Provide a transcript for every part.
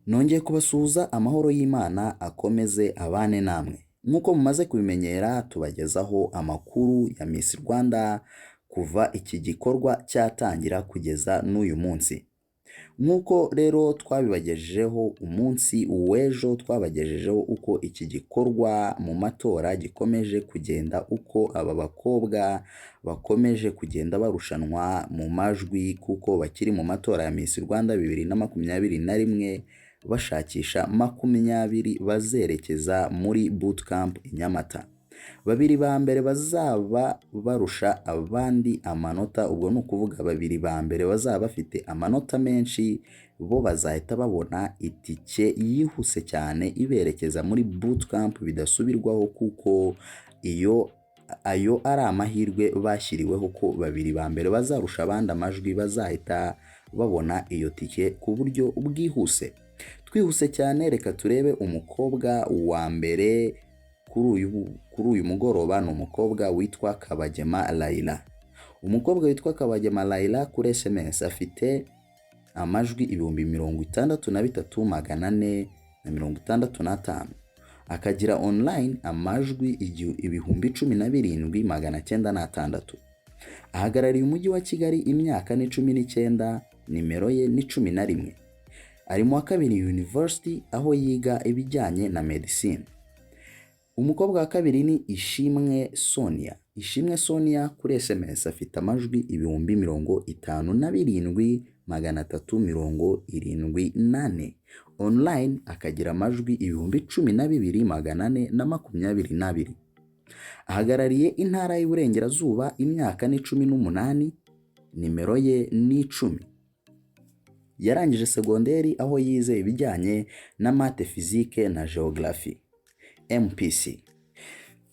Nongeye kubasuhuza, amahoro y'Imana akomeze abane namwe. Nk'uko mumaze kubimenyera, tubagezaho amakuru ya Miss Rwanda kuva iki gikorwa cyatangira kugeza n'uyu munsi. Nk'uko rero twabibagejejeho umunsi w'ejo, twabagejejeho uko iki gikorwa mu matora gikomeje kugenda, uko aba bakobwa bakomeje kugenda barushanwa mu majwi, kuko bakiri mu matora ya Miss Rwanda 2021, bashakisha 20 bazerekeza muri bootcamp i Nyamata. Babiri ba mbere bazaba barusha abandi amanota, ubwo ni ukuvuga babiri ba mbere bazaba bafite amanota menshi, bo bazahita babona itike yihuse cyane iberekeza muri bootcamp bidasubirwaho, kuko iyo ayo ari amahirwe bashyiriweho ko babiri ba mbere bazarusha abandi amajwi bazahita babona iyo tike ku buryo bwihuse. Twihuse cyane, reka turebe umukobwa wa mbere kuri uyu mugoroba. Ni umukobwa witwa Kabagema Laila. Umukobwa witwa Kabagema Laila kuri SMS afite amajwi 63,465, akagira online amajwi 17,906. Ahagarariye Umujyi wa Kigali, imyaka ni 19, nimero ye ni 11. Ari mu wa kabiri university, aho yiga ibijyanye na medicine. Umukobwa wa kabiri ni Ishimwe Sonia. Ishimwe Sonia kuri SMS afite amajwi 57,374, online akagira amajwi 12,422. Ahagarariye Intara y'Iburengerazuba, imyaka ni 18, nimero ye ni 10. Yarangije segonderi, aho yize ibijyanye na math, physique na geography, MPC.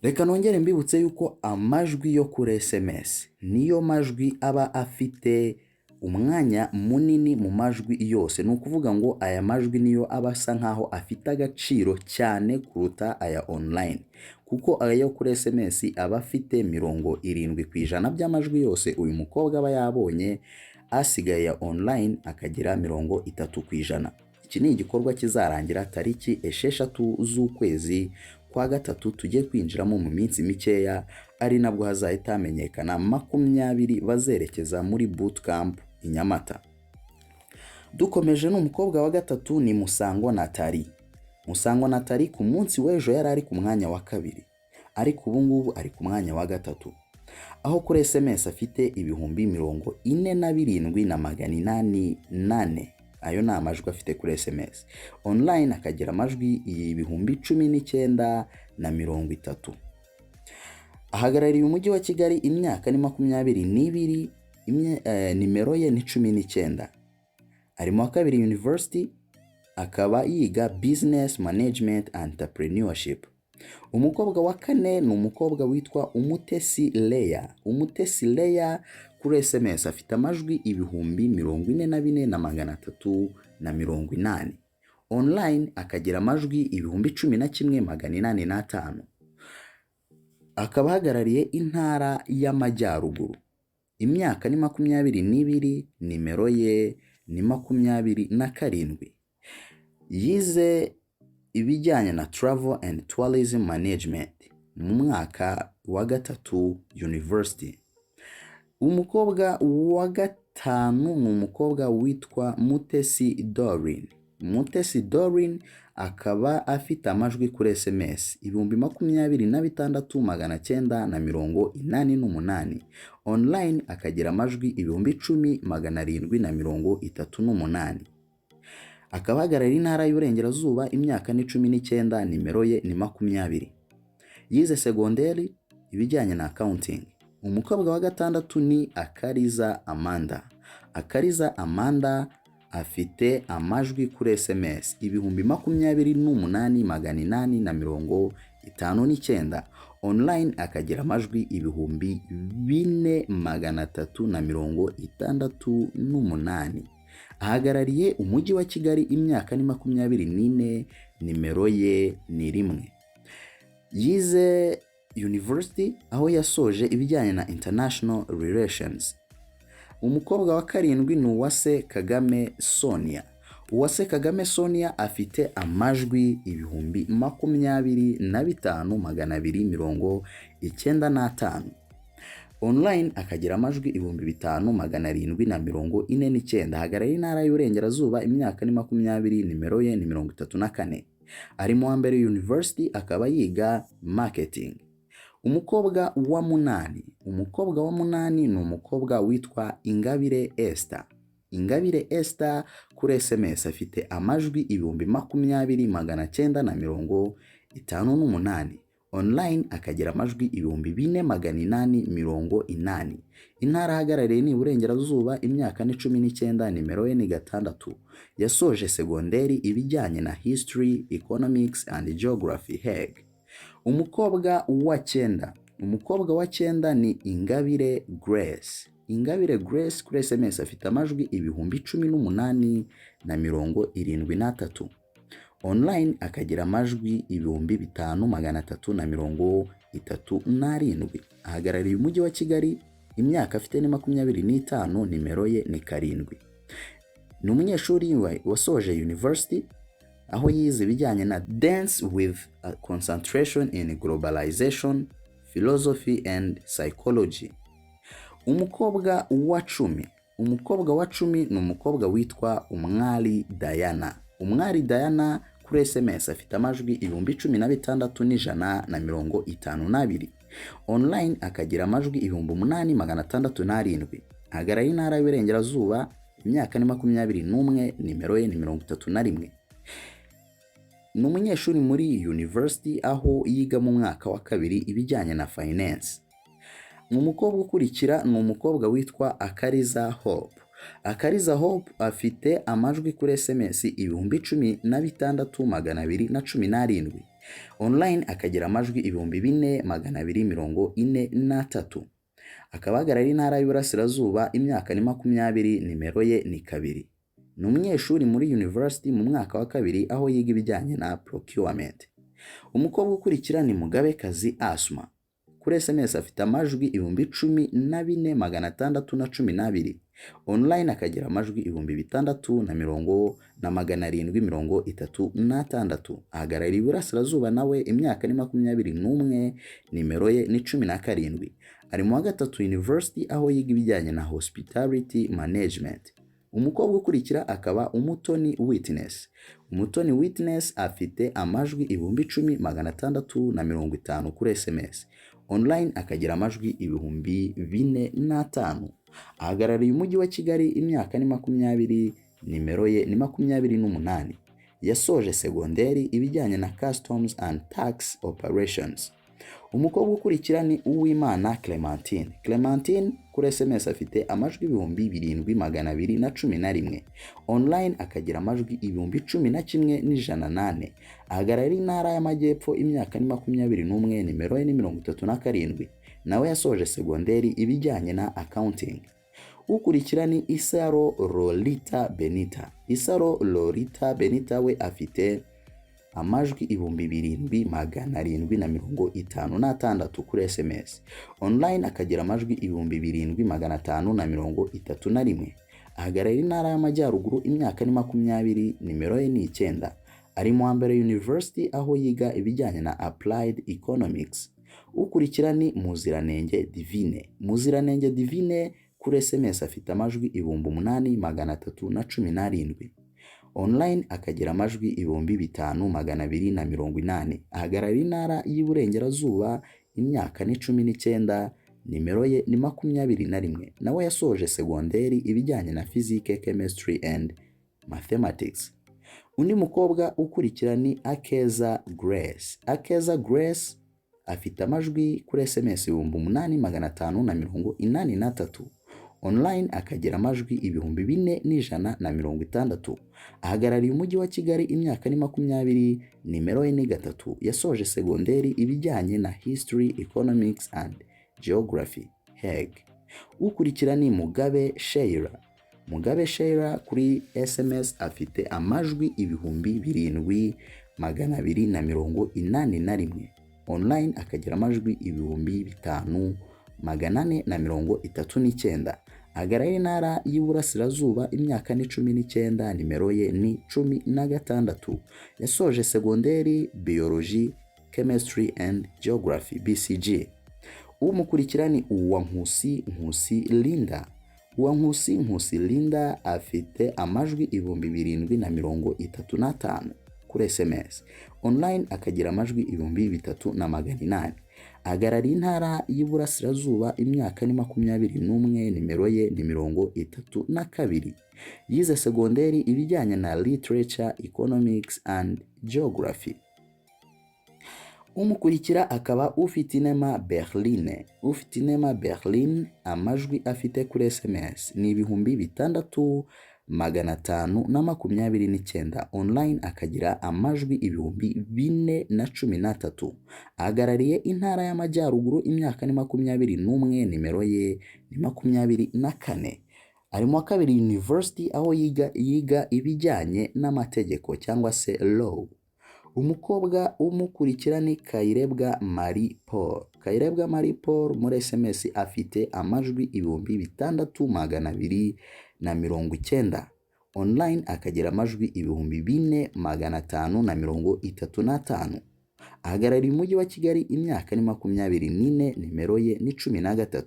Reka nongere mbibutse yuko amajwi yo kuri SMS niyo majwi aba afite umwanya munini mu majwi yose. Ni ukuvuga ngo aya majwi niyo aba asa nkaho afite agaciro cyane kuruta aya online, kuko ayo kuri SMS aba afite 70% by'amajwi yose uyu mukobwa aba yabonye, asigaye ya online akagira 30%. Iki ni igikorwa kizarangira tariki 6 z'ukwezi kwa gatatu tugiye kwinjiramo mu minsi mikeya, ari nabwo hazahita hamenyekana 20 bazerekeza muri bootcamp i Nyamata. Dukomeje n'umukobwa wa gatatu, ni Musango Nathalie. Musango Nathalie ku munsi w'ejo yari ari ku mwanya wa kabiri, ariko ubu ngubu ari ku mwanya wa gatatu, aho kuri SMS afite 47,804. Ayo ni amajwi afite kuri SMS. Online akagira amajwi 19,030. Ahagarariye Umujyi wa Kigali, imyaka ni 22, nimero ye ni 19. Ari mu wa kabiri university, akaba yiga business management and entrepreneurship. Umukobwa wa kane ni umukobwa witwa Umutesi Leya. Umutesi Leya kuri SMS afite amajwi 44,380, online akagira amajwi 11,805. Akaba ahagarariye Intara y'Amajyaruguru, imyaka ni 22, nimero ye ni 27. Yize ibijyanye na travel and tourism management mu mwaka wa gatatu university. Umukobwa wa gatanu ni umukobwa witwa Mutesi Dorin. Mutesi Dorin akaba afite amajwi kuri SMS 26,988, online akagira amajwi 10,738. Akaba ahagarariye Intara y'Iburengerazuba, imyaka ni 19, nimero ye ni 20. Yize segonderi ibijyanye na accounting. Umukobwa wa gatandatu ni Akariza Amanda. Akariza Amanda afite amajwi kuri SMS 28,859, online akagira amajwi 4,368. Ahagarariye Umujyi wa Kigali, imyaka ni 24, nimero ye ni 1. Yize university, aho yasoje ibijyanye na international relations. Umukobwa wa karindwi ni Uwase Kagame Sonia. Uwase Kagame Sonia afite amajwi 25,295. Online akagira amajwi 5749. Ahagarariye Intara y'Uburengerazuba, imyaka ni 20, nimero ye ni 34. Ari mu wa mbere university, akaba yiga marketing. Umukobwa wa munani. Umukobwa wa munani ni umukobwa witwa Ingabire Esther. Ingabire Esther kuri SMS afite amajwi 20,958. Online akagira amajwi 4880. Intara ahagarariye ni Iburengerazuba, imyaka ni 19, nimero ye ni 6. Yasoje segonderi ibijyanye na History, Economics and Geography, HEG. Umukobwa wa cyenda. Umukobwa wa cyenda ni Ingabire Grace. Ingabire Grace kuri SMS afite amajwi 18,073. Online akagira amajwi 5337. Ahagarariye Umujyi wa Kigali, imyaka afite ni 25, nimero ye ni 7. Ni umunyeshuri wasoje university, aho yize ibijyanye na dance with a concentration in globalization, philosophy and psychology. Umukobwa wa 10. Umukobwa wa 10 ni umukobwa witwa Umwali Diana. Umwali Diana kuri SMS afite amajwi 16,152. Online akagira amajwi 8607. Ahagarariye Intara y'Iburengerazuba, imyaka ni 21, nimero ye ni 31. Ni umunyeshuri muri university, aho yiga mu mwaka wa kabiri ibijyanye na finance. Umukobwa ukurikira ni umukobwa witwa Akariza Hope. Akariza Hope afite amajwi kuri SMS 16,217. Online akagira amajwi 4243. Akaba ahagarariye Intara y'Iburasirazuba, imyaka ni 20, nimero ye ni 2. Ni umunyeshuri muri university mu mwaka wa kabiri, aho yiga ibijyanye na procurement. Umukobwa ukurikira ni Mugabekazi Asma. Kuri SMS afite amajwi 14,612. Online akagira amajwi 6,736. Ahagarariye Iburasirazuba nawe, imyaka ni 21, nimero ye ni 17. Ari mu wa gatatu university, aho yiga ibijyanye na hospitality management. Umukobwa ukurikira akaba Umutoni Witness. Umutoni Witness afite amajwi 10,650 kuri SMS. Online akagira amajwi 4005. Ahagarariye Umujyi wa Kigali, imyaka ni 20, nimero ye ni 28. Yasoje segonderi ibijyanye na Customs and Tax Operations. Umukobwa ukurikira ni Uwimana Clementine. Clementine kuri SMS afite amajwi 7211. Online akagira amajwi 11,104. Ahagarariye Intara y'Amajyepfo, imyaka ni 21, nimero ye ni 37. Nawe yasoje segonderi ibijyanye na accounting. Ukurikira ni Isaro Lolita Benita. Isaro Lolita Benita we afite amajwi 7756 kuri SMS. Online akagira amajwi 7531. Ahagarariye Intara y'Amajyaruguru, imyaka ni 20, nimero ye ni 9. Ari mu wa mbere university, aho yiga ibijyanye na applied economics. Ukurikira ni Muziranenge Divine. Muziranenge Divine kuri SMS afite amajwi 8317. Online akagira amajwi 5280. Ahagarariye Intara y'Iburengerazuba, imyaka ni 19, nimero ye ni 21. Nawe yasoje segonderi ibijyanye na physique, chemistry and mathematics. Undi mukobwa ukurikira ni Akeza Grace. Akeza Grace afite amajwi kuri SMS 8583. Online akagira amajwi 4160. Ahagarariye Umujyi wa Kigali, imyaka ni 20, nimero ye ni 3. Yasoje segonderi ibijyanye na History, Economics and Geography, HEG. Ukurikira ni Mugabe Sheila. Mugabe Sheila kuri SMS afite amajwi 7281. Online akagira amajwi 5439. Ahagarariye Intara y'Iburasirazuba, imyaka ni 19, nimero ye ni 16. Yasoje segonderi Biology, Chemistry and Geography, BCG. Umukurikira ni Uwankusi Nkusi Linda. Uwankusi Nkusi Linda afite amajwi 7035 kuri SMS, online akagira amajwi 3800. Ahagarariye Intara y'Iburasirazuba, imyaka ni 21, nimero ye ni 32. Yize segonderi ibijyanye na Literature, Economics and Geography. Umukurikira akaba Ufitinema Berline. Ufitinema Berline, amajwi afite kuri SMS ni 6529, online akagira amajwi 4013. Ahagarariye Intara y'Amajyaruguru, imyaka ni 21, nimero ye ni 24. Ari mu wa kabiri University, aho yiga ibijyanye n'amategeko cyangwa se law. Umukobwa umukurikira ni Kayirebwa Marie Paul. Kayirebwa Marie Paul muri SMS afite amajwi 6290, online akagira amajwi 4535. Ahagarariye Umujyi wa Kigali, imyaka ni 24, nimero ye ni 13.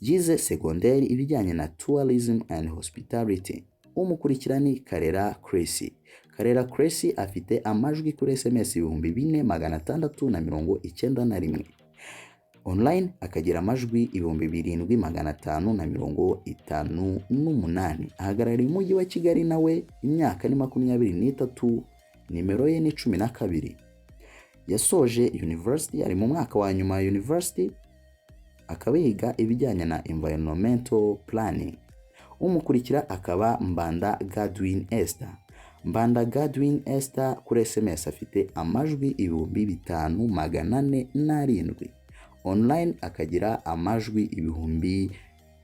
Yize segonderi ibijyanye na Tourism and Hospitality. Umukurikira ni Karera Chris. Karera Chris afite amajwi kuri SMS 4691, online akagira amajwi 7558. Ahagarariye Umujyi wa Kigali nawe, imyaka ni 23, nimero ye ni 12. Yasoje university, ari mu mwaka wa nyuma wa university, akaba yiga ibijyanye na environmental planning. Umukurikira akaba Mbanda Godwin Esther. Mbanda Godwin Esther kuri SMS afite amajwi 5407, online akagira amajwi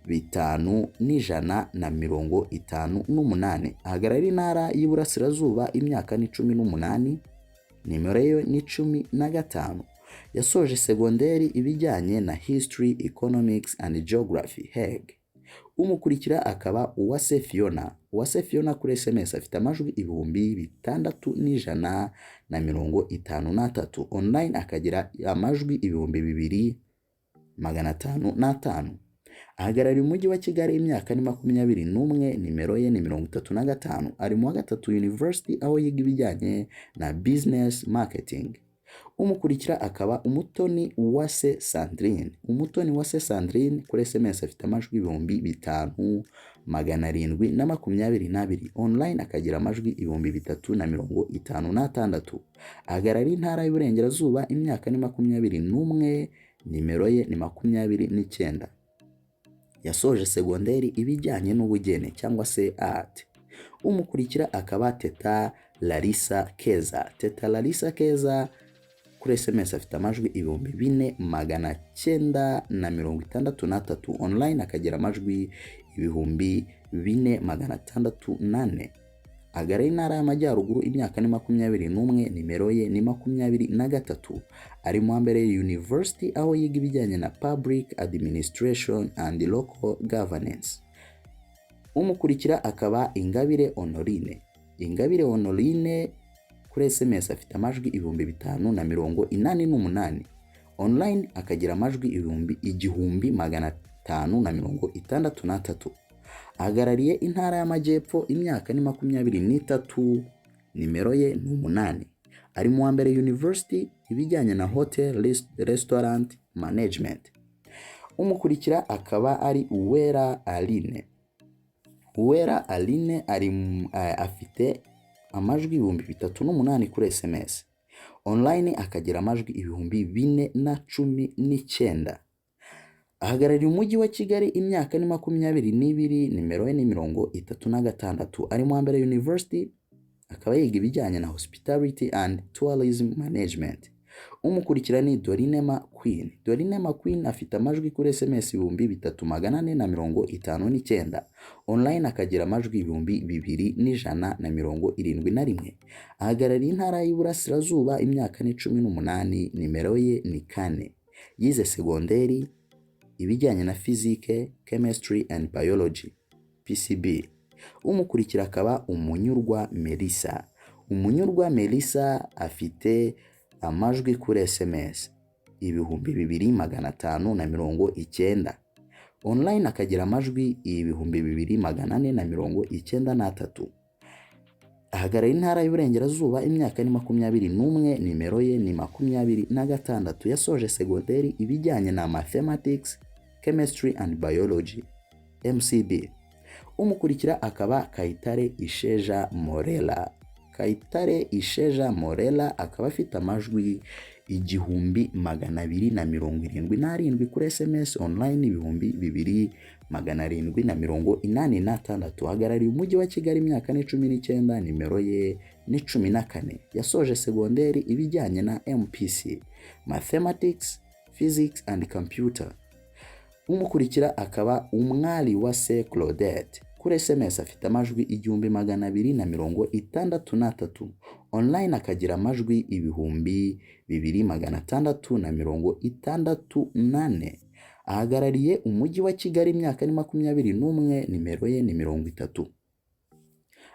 5158. Ahagarariye Intara y'Iburasirazuba, imyaka ni 18, nimero ye ni 15. Yasoje segonderi ibijyanye na History, Economics and Geography, HEG. Umukurikira akaba Uwase Fiona. Uwase Fiona kuri SMS afite amajwi 6153, online akagira amajwi 2505. Ahagarariye Umujyi wa Kigali, imyaka ni 21, nimero ye ni 35. Ari mu wa gatatu University, aho yiga ibijyanye na Business Marketing. Umukurikira akaba Umutoni Uwase Sandrine. Umutoni Uwase Sandrine kuri SMS afite amajwi 5722, online akagira amajwi 3056. Ahagarariye Intara y'Iburengerazuba, imyaka ni 21, nimero ye ni 29. Yasoje segonderi ibijyanye n'ubugeni cyangwa se art. Umukurikira akaba Teta Larissa Keza. Teta Larissa Keza kuri SMS afite amajwi 4963, online akagira amajwi 4604. Ahagarariye Intara y'Amajyaruguru, imyaka ni 21, nimero ye ni 23. Ari mu wa mbere University, aho yiga ibijyanye na Public Administration and Local Governance. Umukurikira akaba Ingabire Honorine. Ingabire Honorine kuri SMS afite amajwi 5088, online akagira amajwi 1563. Ahagarariye Intara y'Amajyepfo, imyaka ni 23, nimero ye ni 8. Ari mu wa mbere University, ibijyanye na Hotel Restaurant Management. Umukurikira akaba ari Uwera Aline. Uwera Aline ari afite amajwi 3008 kuri SMS, online akagira amajwi 4019. Ahagarariye Umujyi wa Kigali, imyaka ni 22, nimero ye ni 36. Ari mu wa mbere University, akaba yiga ibijyanye na Hospitality and Tourism Management. Umukurikira ni Dorinema Queen. Dorinema Queen afite amajwi kuri SMS 3459, online akagira amajwi 2171. Ahagarariye Intara y'Iburasirazuba, imyaka ni 18, nimero ye ni 4. Yize segonderi ibijyanye na Physique, Chemistry and Biology, PCB. Umukurikira akaba Umunyurwa Melissa. Umunyurwa Melissa afite amajwi kuri SMS 2590, online akagira amajwi 2493. Ahagarariye Intara y'Uburengerazuba, imyaka ni 21, nimero ye ni 26. Yasoje segonderi ibijyanye na Mathematics, Chemistry and Biology, MCB. Umukurikira akaba Kayitare Isheja Morela. Kayitare Isheja Morela akaba afite amajwi 1277 kuri SMS, online 2786. Ahagarariye Umujyi wa Kigali, imyaka ni 19, nimero ye ni 14. Yasoje segonderi ibijyanye na MPC, Mathematics, Physics and Computer. Umukurikira akaba Umwali wa se Claudette. Kuri SMS afite amajwi 1263, online akagira amajwi 2664. Ahagarariye Umujyi wa Kigali, imyaka ni 21, nimero ye ni 30.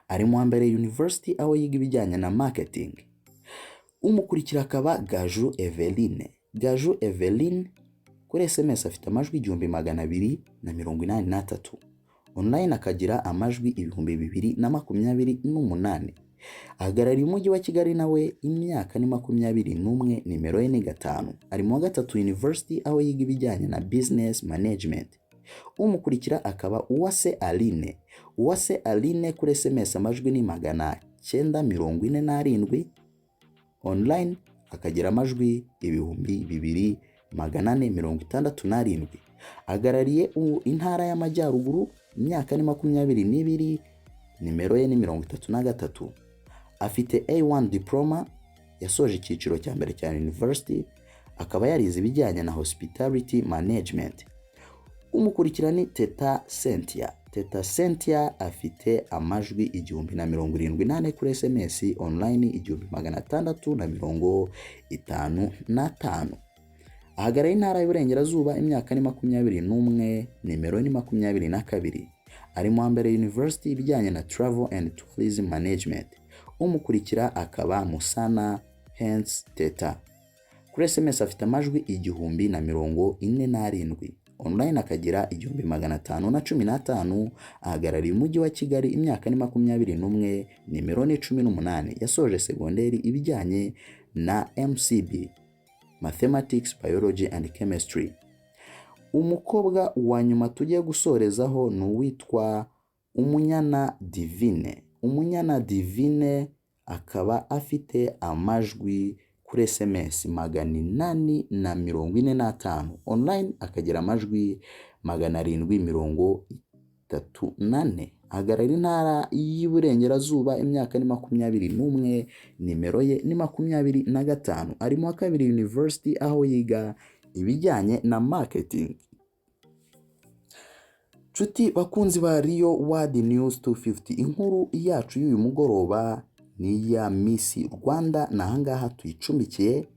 Ari mu wa mbere University aho yiga ibijyanye na marketing. Umukurikira akaba Gaju Eveline. Gaju Eveline kuri SMS afite amajwi 1283, online akagira amajwi 2028. Ahagarariye Umujyi wa Kigali nawe, imyaka ni 21, nimero ye ni 5. Ari mu wa gatatu University aho yiga ibijyanye na business management. Umukurikira akaba Uwase Aline. Uwase Aline kuri SMS amajwi ni 947, online akagira amajwi 2467. Ahagarariye Intara y'Amajyaruguru, imyaka ni 22, nimero ye ni 33. Afite A1 diploma, yasoje icyiciro cya mbere cya university, akaba yarize ibijyanye na hospitality management. Umukurikira ni Teta Cynthia. Teta Cynthia afite amajwi 1074 kuri SMS, online 1655. Ahagarariye Intara y'Iburengerazuba, imyaka ni 21, nimero ni 22. Ari mu wa mbere University ibijyanye na travel and tourism management. Umukurikira akaba Musana Hens Teta. Kuri SMS afite amajwi 1047, online akagira 1515. Ahagarariye Umujyi wa Kigali, imyaka ni 21, nimero ni 18. Yasoje segonderi ibijyanye na MCB, Mathematics, Biology and Chemistry. Umukobwa wa nyuma tugiye gusorezaho ni uwitwa Umunyana Divine. Umunyana Divine akaba afite amajwi kuri SMS 845, online akagira amajwi 734. Ahagarara Intara y'Iburengerazuba, imyaka ni 21, nimero ye ni 25. Ari mu wa kabiri University aho yiga ibijyanye na marketing. Nshuti bakunzi ba Rio World News 250, inkuru yacu y'uyu mugoroba ni iya Miss Rwanda, ni ahangaha tuyicumbikiye.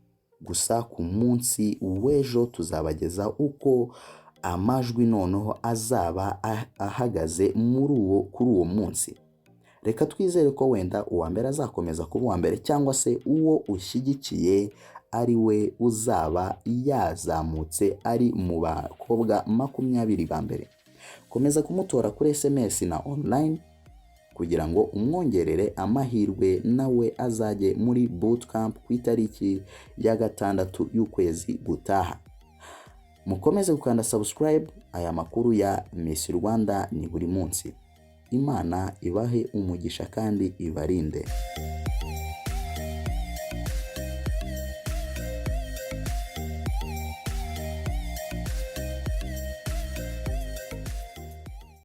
Gusa ku munsi w'ejo tuzabageza uko amajwi noneho azaba ahagaze muri uwo kuri uwo munsi. Reka twizere ko wenda uwa mbere azakomeza kuba uwa mbere, cyangwa se uwo ushyigikiye ari we uzaba yazamutse ari mu bakobwa 20 ba mbere. Komeza kumutora kuri SMS na online kugira ngo umwongerere amahirwe nawe azajye muri bootcamp ku itariki ya 6 y'ukwezi gutaha. Mukomeze gukanda subscribe. Aya makuru ya Miss Rwanda ni buri munsi. Imana ibahe umugisha kandi ibarinde.